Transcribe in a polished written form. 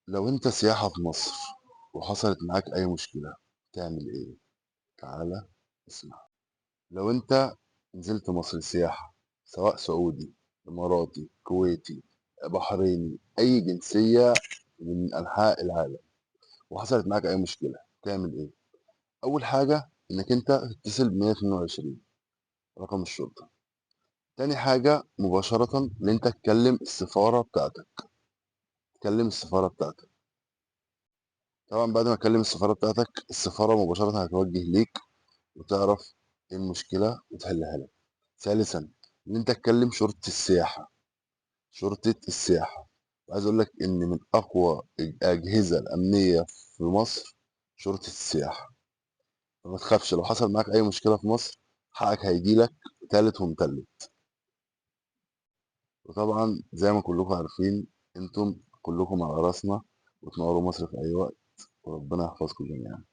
لو أنت سياحة في مصر وحصلت معاك أي مشكلة تعمل إيه؟ تعالَ اسمع. لو أنت نزلت مصر سياحة سواء سعودي، إماراتي، كويتي، بحريني، أي جنسية من أنحاء العالم وحصلت معاك أي مشكلة تعمل إيه؟ أول حاجة إنك أنت تتصل ب122 رقم الشرطة. تاني حاجة مباشرةً إن أنت تكلم السفارة بتاعتك. تكلم السفارة بتاعتك. طبعًا بعد ما تكلم السفارة بتاعتك، السفارة مباشرةً هتوجه ليك وتعرف إيه المشكلة وتحلها لك. ثالثًا إن أنت تكلم شرطة السياحة. شرطة السياحة. وعايز أقول لك إن من أقوى الأجهزة الأمنية في مصر شرطة السياحة. فما تخافش لو حصل معاك أي مشكلة في مصر حقك هييجي لك تالت ومتلت. وطبعًا زي ما كلكم عارفين أنتم كلكم على راسنا وتنوروا مصر في أي وقت وربنا يحفظكم جميعًا.